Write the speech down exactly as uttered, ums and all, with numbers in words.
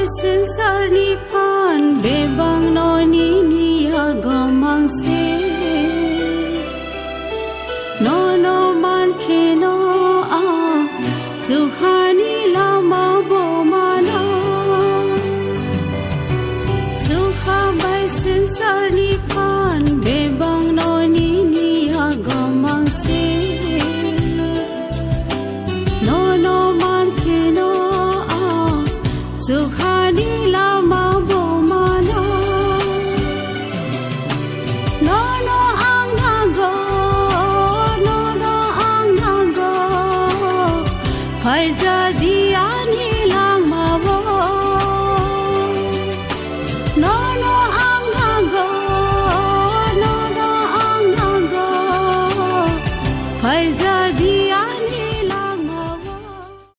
Swngcharni phan bebak no nini yago mang se. Nono mankheno ang sukhani lama bo mana. Sukha bai swngcharni phan bebak no nini yago mang se. Nono mankheno ang sukhani lama bo mana. Nono ang nango, nono ang nango. Phaijadi